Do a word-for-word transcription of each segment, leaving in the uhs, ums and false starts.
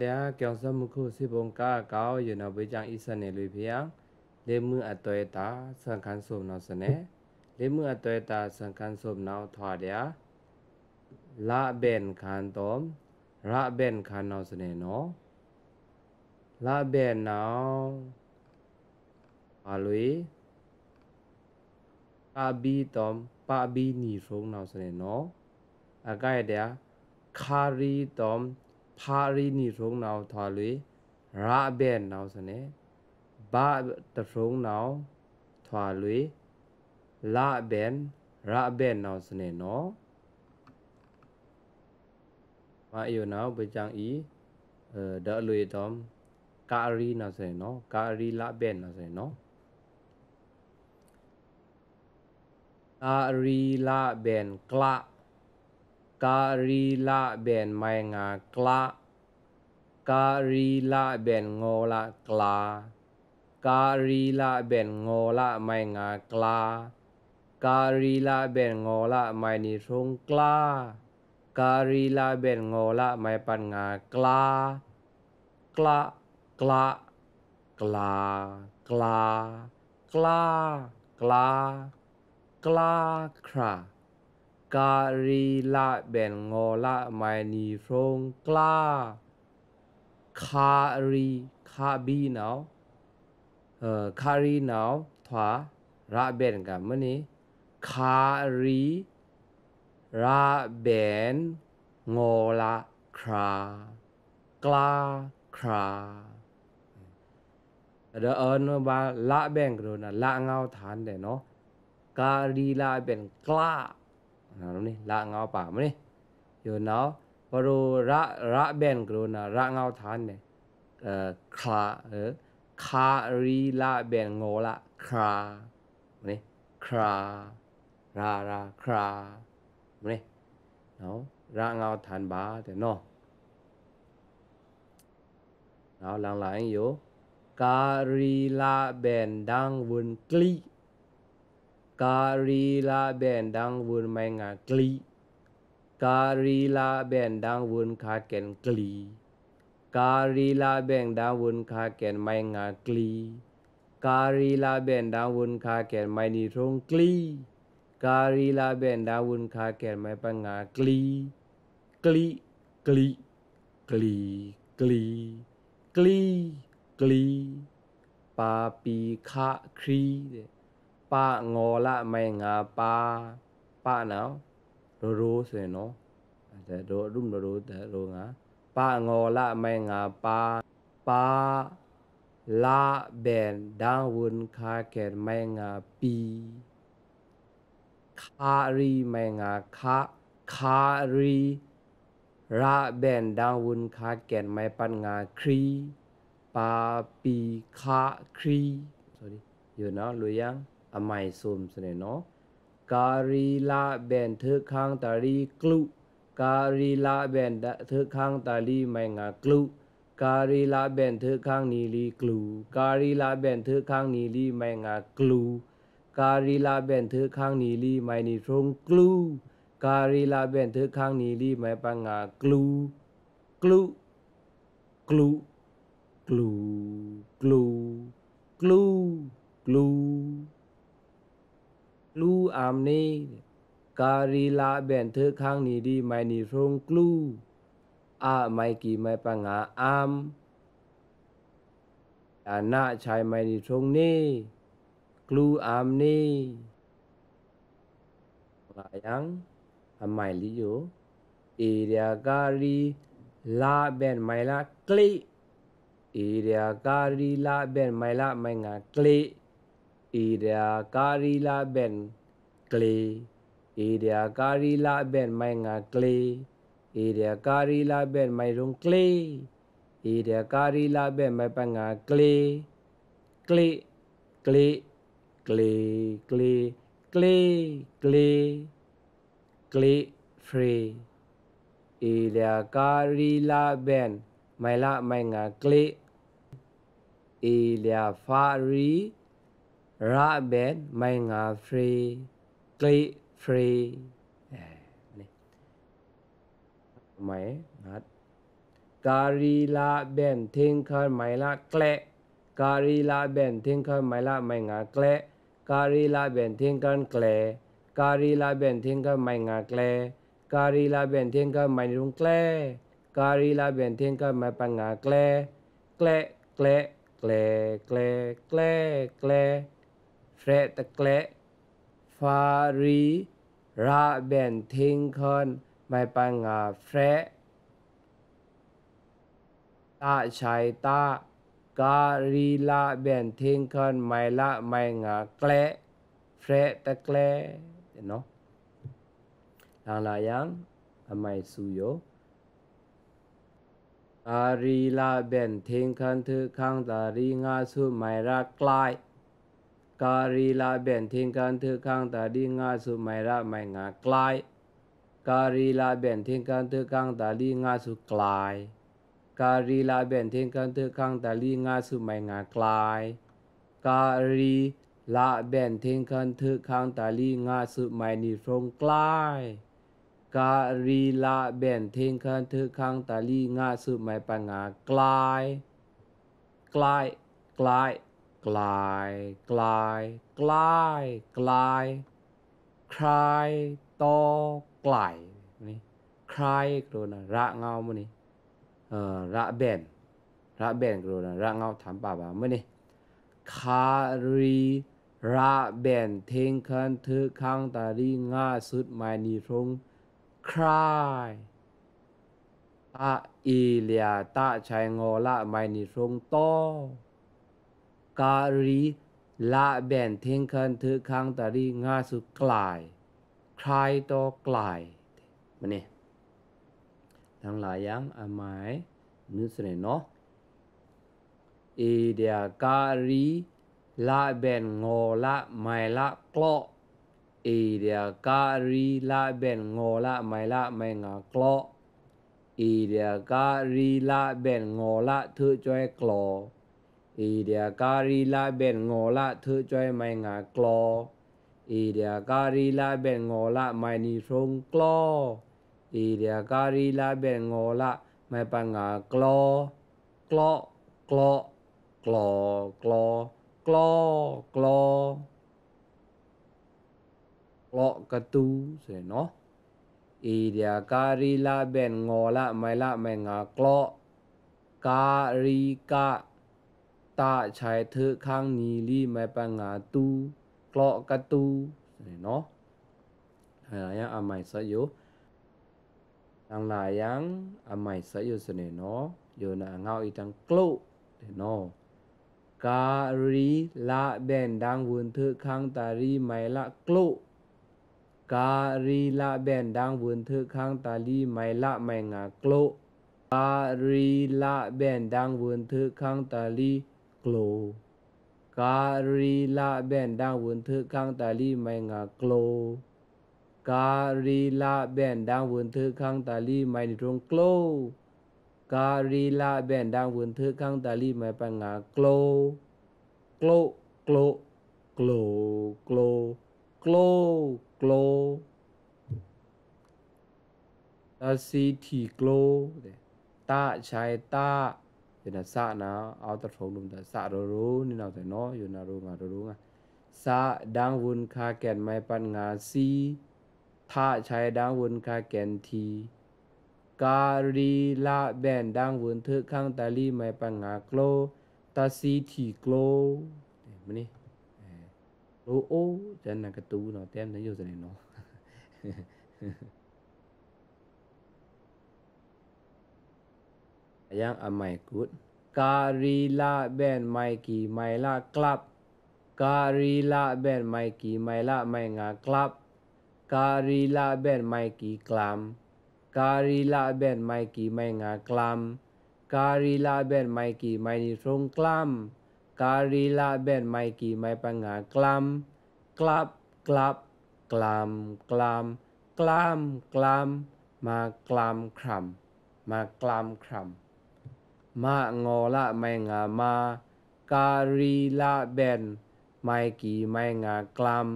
ဒျာႏ ကျွန်ဆမူခု စံးဖိုင်ႏကားအကောက် ယိုနဝ်ဗွေႏကျန်အီႏသနယ်လွေႏဖျဉ်ႏ လက်မှတ်အသွယ်တာႏ စံးခန်းစုံနောက်စနစ် လက်မှတ်အသွယ်တာႏ စံးခန်းစုံနောက် ထွာႏဒျာႏ လဘဲန်ခန်းတွမ် ရဘဲန်ခန်းနောက်စနစ်နော် လဘဲန်နောက် ထွာႏလွေႏ ကဘီတွမ် ပဘီနီထုံနောက်စနစ်နော် အကဲဒျာႏ ခရီတွမ် ဖရီနီထုံနောက် ထွာႏလွေႏ ရဘဲန်နောက်စနစ် ဘတထုံနောက် ထွာႏလွေႏ လဘဲန် ရဘဲန်နောက်စနစ်နော် မ့ၢ်ယိုနဝ်ဗွေႏကျန်အီႏ ဒလွေတွမ် ကရီနောက်စနစ်နော် ကရီလဘဲန်နောက်စနစ်နော် ကရီလဘဲန်ကျား ကရီလဘဲန်မုဲင်ငါကျား ကရီလဘဲန်ငေါ်လကျား ကရီလဘဲန်ငေါ်လမုဲင်ငါကျား ကရီလဘဲန်ငေါ်လမုဲင်နီထုံကျား ကရီလဘဲန်ငေါ်လမုဲင်ပန်ငါကျား ကျား ကျား ကျား ကျား ကျား ကျား ကျား ခရာ ကရီလဘဲန်ငေါ်လမုဲင်နီထုံကျား ခရီ ခဘီနော် ခရီနော် ထွာႏ ရဘဲန်ကမုဲင်နီ ခရီ ရဘဲန် ငေါ်လ ခရာ ကျား ခရာ ဒ်အီနုဘၣ် လဘဲန်ကရူန လငေါ်ထန်ဒဲနော် ကရီလဘဲန်ကျား လငေါ်ပါမုဲင်နီ ယိုနဝ် ပရို ရဘဲန်ကရူန ရငေါ်ထန်ဒဲ ခရာ ခရီလဘဲန်ငေါ်လ ခရာ မုဲင်နီ ခရာ ရ ရ ခရာ မုဲင်နီ ရငေါ်ထန်ဘၣ်ဒဲနော် နဝ်လင်လင်ယို ကရီလဘဲန်ဒင်ဝုန်ကျီး ကရီလဘဲန်ဒင်ဝုန်မုဲင်ငါကျီး ကရီလဘဲန်ဒင်ဝုန်ခါကဲန်ကျီး ကရီလဘဲန်ဒင်ဝုန်ခါကဲန်မုဲင်ငါကျီး ကရီလဘဲန်ဒင်ဝုန်ခါကဲန်မုဲင်နီထုံကျီး ကရီလဘဲန်ဒင်ဝုန်ခါကဲန်မုဲင်ပန်ငါကျီး ကျီး ကျီး ကျီး ကျီး ကျီး ပပီခခရီ ပငေါ်လမုဲင်ငါပ ပနော် ရရိုးဆိုရင်နော် ရရိုး ရရိုး တရိုးငါ ပငေါ်လမုဲင်ငါပ ပ လဘဲန်ဒင်ဝုန်ခါကဲန်မုဲင်ငါပီး ခရီမုဲင်ငါခ ခရီ ရဘဲန်ဒင်ဝုန်ခါကဲန်မုဲင်ပန်ငါခရီ ပပီခခရီ ယိုနဝ်လွေယင် အမိုင်စုံစနစ်နော် ကရီလဘဲန်ထွိုက်ခန်းတရီကျူး ကရီလဘဲန်ထွိုက်ခန်းတရီမုဲင်ငါကျူး ကရီလဘဲန်ထွိုက်ခန်းနီလီကျူး ကရီလဘဲန်ထွိုက်ခန်းနီလီမုဲင်ငါကျူး ကရီလဘဲန်ထွိုက်ခန်းနီလီမုဲင်နီထုံကျူး ကရီလဘဲန်ထွိုက်ခန်းနီလီမုဲင်ပန်ငါကျူး ကျူး ကျူး ကျူး ကျူး ကျူး ကျူး ကျူးအမ်းနေ ကရီလဘဲန်ထွိုက်ခန်းနီလီမုဲင်နီထုံကျူး အမိုင်ကီမုဲင်ပန်ငါအမ်း အနဆာမုဲင်နီထုံနေ ကျူးအမ်းနေ လယင် အမိုင်လီယို အီဒျာကရီလဘဲန်မုဲင်လကျီး အီဒျာကရီလဘဲန်မုဲင်လမုဲင်ငါကျီး အီဒျာကရီလဘဲန်ကျီး အီဒျာကရီလဘဲန်မုဲင်ငါကျီး အီဒျာကရီလဘဲန်မုဲင်ထုံကျီး အီဒျာကရီလဘဲန်မုဲင်ပန်ငါကျီး ကျီး ကျီး ကျီး ကျီး ကျီး ကျီး ဖရီ အီဒျာကရီလဘဲန်မုဲင်လမုဲင်ငါကျီး အီဒျာဖရီရဘဲန်မုဲင်ငါဖရီ ကျီး ဖရီ မုဲင်ငါ ကရီးလဘဲန်ထင်းခန်း မုဲင်လကလဲ၊ ကရီးလဘဲန်ထင်းခန်း မုဲင်လ မုဲင်ငါ ကလဲ၊ ကရီးလဘဲန်ထင်းခန်း ကလဲ၊ ကရီးလဘဲန်ထင်းခန်း မုဲင်ငါ ကလဲ၊ ကရီးလဘဲန်ထင်းခန်း မုဲင်နီရုံး ကလဲ၊ ကရီးလဘဲန်ထင်းခန်း မုဲင်ပငါ ကလဲ၊ ကလဲ၊ ကလဲ၊ ကလဲ၊ ကလဲ၊ ကလဲ၊ ကလဲ၊ ဖြဲးတကလဲ၊ ဖရီးလဘဲန်ထင်းခန်း မုဲင်ပငါ ဖြဲး တဆဲးတ၊ ကရီးလဘဲန်ထင်းခန်း မုဲင်လ မုဲင်ငါ ကလဲ၊ ဖြဲးတကလဲ၊ လင်လယင် အမိုင်ဆူယို။ ကရီးလဘဲန်ထင်းခန်း ထွို့ခန်းတရီး ငါးစု မုဲင်ရ ကလဲ၊ ကရီးလဘဲန်ထင်းခန်း ထွို့ခန်းတရီး ငါးစု မုဲင်ရ မုဲင်ငါ ကလဲ၊ ကရီးလဘဲန်ထင်းခန်း ထွို့ခန်းတရီး ငါးစု ကလဲ၊ ကရီးလဘဲန်ထင်းခန်း ထွို့ခန်းတရီး ငါးစု မုဲင်ငါ ကလဲ၊ ကရီးလဘဲန်ထင်းခန်း ထွို့ခန်းတရီး ငါးစု မုဲင်နီရုံး ကလဲ၊ ကရီးလဘဲန်ထင်းခန်း ထွို့ခန်းတရီး ငါးစု မုဲင်ပငါ ကလဲ၊ ကလဲ၊ ကလဲ၊ ကလဲ၊ ကလဲ၊ ကလဲ၊ ကလဲ၊ ခရဲးတော ကလဲ၊ ခရဲး ကရောန ရငေါ မုနေ ရဘဲန်၊ ရဘဲန် ကရောန ရငေါ ထမ်ပါပါ မုနေ။ ကရီးလဘဲန်ထင်းခန်း ထွို့ခန်းတရီး ငါးစု မုဲင်နီရုံး ခရဲး၊ တ အီလျာ တ ဆဲး ငေါ်လ မုဲင်နီရုံး တော၊ ကရီးလဘဲန်ထင်းခန်း ထွို့ခန်းတရီး ငါးစု ကလဲ၊ ခရဲးတော ကလဲ၊ မုနေ။ လင်လယင် အမိုင်နွိုက် စနေနီၤ။ အီလျာ ကရီးလဘဲန် ငေါ်လ မုဲင်လ ကျော့၊ အီလျာ ကရီးလဘဲန် ငေါ်လ မုဲင်လ မုဲင်ငါ ကျော့၊ အီလျာ ကရီးလဘဲန် ငေါ်လ ထွို့ကွဲ ကျော်၊ အီလျာ ကရီးလဘဲန် ငေါ်လ ထွို့ကွဲ မုဲင်ငါ ကျော်၊ အီလျာ ကရီးလဘဲန် ငေါ်လ မုဲင်နီရုံး ကျော့၊ အီလျာ ကရီးလဘဲန် ငေါ်လ မုဲင်ပငါ ကျော်၊ ကျော့၊ ကျော့၊ ကျော်၊ ကျော်၊ ကျော့၊ ကျော့၊ ကျော့၊ ကျော့ကတူ စနေနီၤ။ အီလျာ ကရီးလဘဲန် ငေါ်လ မုဲင်လ မုဲင်ငါ ကျော့၊ ကရီး က တ ဆဲး ထွို့ခန်း နီလီ မုဲင်ပငါ တူ၊ ကျော့ကတူ စနေနီၤ။ လင်လယင် အမိုင်သၢယို။ လင်လယင် အမိုင်သၢယို စနေနီၤ။ ယိုန အငေါ အီတန် ကျို့ စနေနီၤ။ ကရီးလဘဲန် ဒင်ဝွိုန် ထွို့ခန်းတရီး မုဲင်လ ကျို့၊ ကရီးလဘဲန် ဒင်ဝွိုန် ထွို့ခန်းတရီး မုဲင်လ မုဲင်ငါ ကျို့၊ ကရီးလဘဲန် ဒင်ဝွိုန် ထွို့ခန်းတရီး ကျို့၊ ကရီးလဘဲန် ဒင်ဝွိုန် ထွို့ခန်းတရီး မုဲင်ငါ ကျို့၊ ကရီးလဘဲန် ဒင်ဝွိုန် ထွို့ခန်းတရီး မုဲင်နီရုံး ကျို့၊ ကရီးလဘဲန် ဒင်ဝွိုန် ထွို့ခန်းတရီး မုဲင်ပငါ ကျို့၊ ကျို့၊ ကျို့၊ ကျို့၊ ကျို့၊ ကျို့၊ ကျို့၊ တသီးထီးကျို့၊ တ ဆဲး တ ယိုန သ န အဝ်တထုံးဒုံးတ သ ရူရူ နီနီၤ စနေနီၤ။ ယိုန ရူငါ ရူရူ ငါ သ ဒင်ဝွိုန် ခ ကဲန် မုဲင်ပငါ သီ၊ ထ ဆဲး ဒင်ဝွိုန် ခ ကဲန် ထီ၊ ကရီးလဘဲန် ဒင်ဝွိုန် ထွို့ခန်းတရီး မုဲင်ပငါ ကျို့၊ တသီးထီးကျို့ မုနေ။ ကျို့အို စနကတူနီၤ တဲမ့ၢ်ယို စနေနီၤ။ အယင် အမိုင်ကိုး။ ကရီးလဘဲန် မုဲင်ကီး မုဲင်လ ကျပ်၊ ကရီးလဘဲန် မုဲင်ကီး မုဲင်လ မုဲင်ငါ ကျပ်၊ ကရီးလဘဲန် မုဲင်ကီး ကျမ်၊ ကရီးလဘဲန် မုဲင်ကီး မုဲင်ငါ ကျမ်၊ ကရီးလဘဲန် မုဲင်ကီး မုဲင်နီရုံး ကျမ်၊ ကရီးလဘဲန် မုဲင်ကီး မုဲင်ပငါ ကျမ်၊ ကျပ်၊ ကျပ်၊ ကျမ်၊ ကျမ်၊ ကျမ်၊ ကျမ်၊ မ ကျမ် ခြမ်၊ မ ကျမ် ခြမ်၊ မ ငေါ်လ မုဲင်ငါ မါ၊ ကရီးလဘဲန် မုဲင်ကီး မုဲင်ငါ ကျမ်၊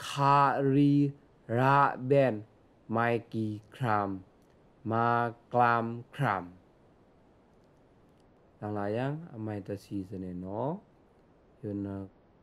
ခရီးလဘဲန် မုဲင်ကီး ခြမ်၊ မ ကျမ် ခြမ်။ တန်လယာင်း အမိုင်တဆံစနေနော်။ ယိုန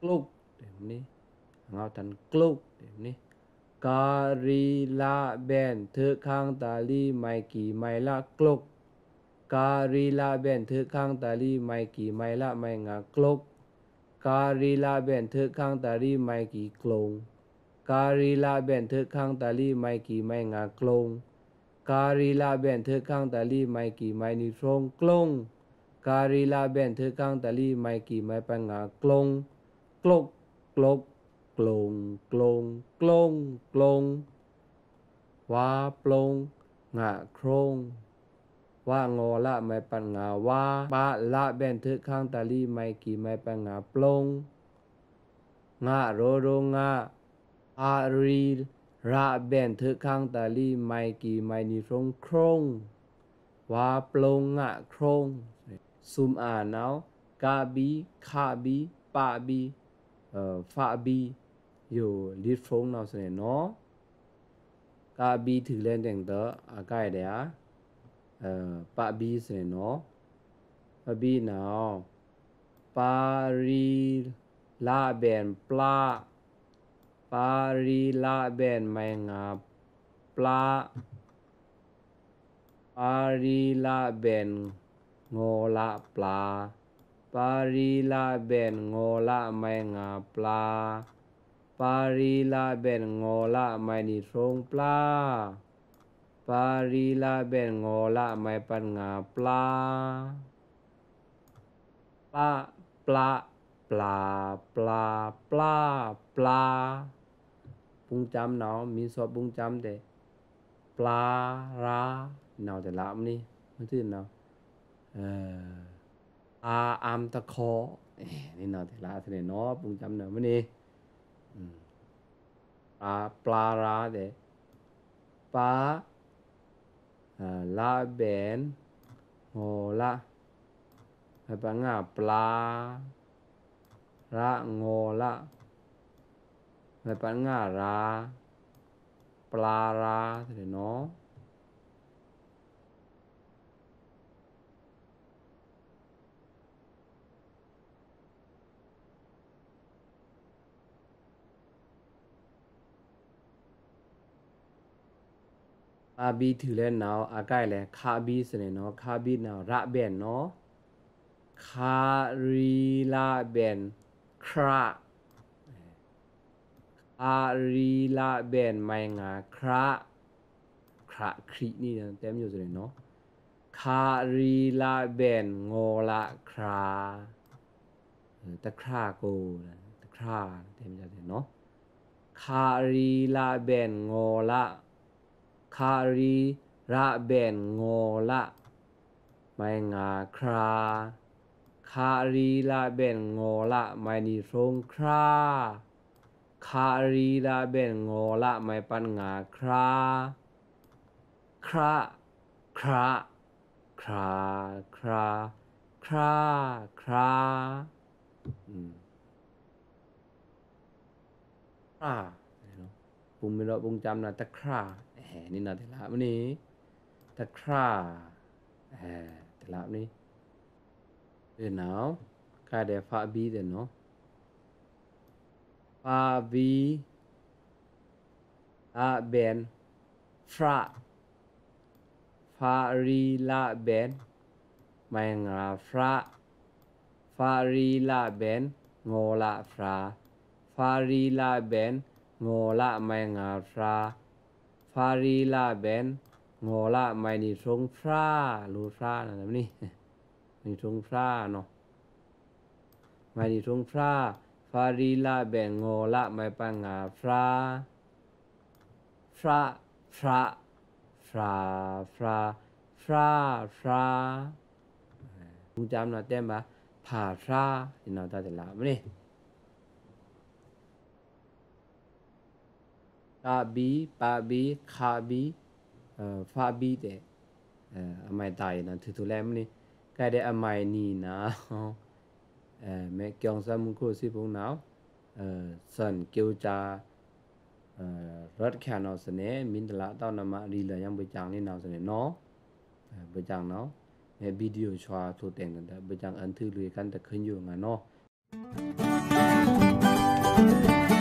ကျုပ် တဲမနီ။ ငေါ်တန် ကျုပ် တဲမနီ။ ကရီလဘဲန် ထွို့ခန်းတလီ မိုင်ကီမိုင်လ ကျုပ်။ ကရီလဘဲန် ထွို့ခန်းတလီ မိုင်ကီမိုင်လ မိုင်ငါ ကျုပ်။ ကရီလဘဲန် ထွို့ခန်းတလီ မိုင်ကီ ကျုံ။ ကရီလဘဲန် ထွို့ခန်းတလီ မိုင်ကီမိုင်ငါ ကျုံ။ ကရီလဘဲန် ထွို့ခန်းတလီ မိုင်ကီမိုင်နီ ဖြုံး ကျုံ။ ကရီလဘဲန် ထွို့ခန်းတလီ မိုင်ကီမိုင်ပန်ငါ ကျုံ။ ကျုပ် ကျုပ် ကျုံ ကျုံ ကျုံ ကျုံ။ ဝါ ပျုံ ငါ ဖြုံး။ ဝါ ငေါ်လ မိုင်ပန်ငါ ဝါ။ ပျါလဘဲန် ထွို့ခန်းတလီ မိုင်ကီမိုင်ပန်ငါ ပျုံ။ ငါ ရိုရို ငါ။ အရီလဘဲန် ထွို့ခန်းတလီ မိုင်ကီမိုင်နီ ဖြုံး ဖြုံး။ ဝါ ပျုံ ငါ ဖြုံး။ သုမ်အာ နော်။ က ဘီ၊ ခ ဘီ၊ ပ ဘီ၊ ဖ ဘီ၊ ယို လီ ဖြုံး နော် စနေနော်။ က ဘီ ထွို့လဲန် တဲင်တ အကိုင်ဒဲး ပ ဘီ စနေနော်။ ပ ဘီ နော်။ ပရီလဘဲန် ပျါ။ ပရီလဘဲန် မိုင်ငါ ပျါ။ ပရီလဘဲန် ငေါ်လ ပျါ။ ပရီလဘဲန် ငေါ်လ မိုင်ငါ ပျါ။ ပရီလဘဲန် ငေါ်လ မိုင်နီ ဖြုံး ပျါ။ ပရီလဘဲန် ငေါ်လ မိုင်ပန်ငါ ပျါ။ ပျါ ပျါ ပျါ ပျါ ပျါ ပျါ။ ပုင်းချံ နော်။ မီးသော့ပုင်းချံတဲ့။ ပျါ ရါ နော် တလပ်မနီ။ မ့ၢ်သို့နော်။ အာ အမ်တခေါ် အဲ နီနော် တလပ်သ့ၣ်နီနော်။ ပုင်းချံ နော် မနီ။ ပျါ ပျါ ရါတဲ့။ ပျါ လဘဲန် ငေါ်လ မိုင်ပန်ငါ ပျါ။ ရါ ငေါ်လ မိုင်ပန်ငါ ရါ။ ပျါ ရါ သ့ၣ်နီနော်။ ခ ဘီ ထွို့လဲန် နော်။ အကိုင်လဲ ခ ဘီ စနေနော်။ ခ ဘီ နော်။ ရဘဲန် နော်။ ခရီလဘဲန် ခရ။ ခရီလဘဲန် မိုင်ငါ ခရ။ ခရ ခရီ နီနော် တဲမယိုးစနေနော်။ ခရီလဘဲန် ငေါ်လ ခရ။ တခရကို တခရ တဲမယိုးစနေနော်။ ခရီလဘဲန် ငေါ်လ ခရီရဘဲန် ငေါ်လ မိုင်ငါ ခရ။ ခရီလဘဲန် ငေါ်လ မိုင်နီ ဖြုံး ခရ။ ခရီလဘဲန် ငေါ်လ မိုင်ပန်ငါ ခရ။ ခရ ခရ ခရ ခရ ခရ ခရ။ ခရ။ ပုင်းမီးဒီးပုင်းချံ နော်။ တခရ။ အဲ နီနော် တလပ်မနီ။ တခရ။ အဲ တလပ်မနီ။ အဲ နော်။ ကဲဒဲး ဖဘီ သ့ၣ်နီနော်။ ဖဘီ လဘဲန် ဖရ။ ဖရီလဘဲန် မိုင်ငါ ဖရ။ ဖရီလဘဲန် ငေါ်လ ဖရ။ ဖရီလဘဲန် ငေါ်လ မိုင်ငါ ဖရ။ ဖရီလဘဲန် ငေါ်လ မိုင်နီ ဖြုံး ဖရ။ လို ဖရ နော်။ မိုင်နီ ဖြုံး ဖရ နော်။ မိုင်နီ ဖြုံး ဖရ။ ဖရီလဘဲန် ငေါ်လ မိုင်ပန်ငါ ဖရ။ ဖရ ဖရ ဖရ ဖရ ဖရ ဖရ။ ပုင်းချံ နော်။ တဲမဘၣ် ဖရ။ နီနော် တလပ်မနီ။ ကဘီ ပဘီ ခဘီ ဖဘီ တဲ့။ အမိုင်တအိုက် နော်။ ထွို့လဲန်မနီ။ ကဲဒဲး အမိုင်နီ နော်။ အဲ မဲကျောင်းစာမုံခိုစံဖုံ နော်။ အဲ သွဉ်း ကျိုးချာ အဲ ရွတ်ခါ နော် စနေ။ မင်းတလပ် တောင်းနမရီလယံ ဘွဲ့ကျိုင်း နီနော် စနေနော်။ အဲ ဘွဲ့ကျိုင်း နော်။ ဗီဒီယို ဆွတ်ꩻထိုင်ႏတဲင်ႏ ဗွီႏယင်ႏ အွောန်ႏထွူလွေꩻ ကန်းꩻတခွိုင်ႏယိုꩻ ငါꩻ နော်။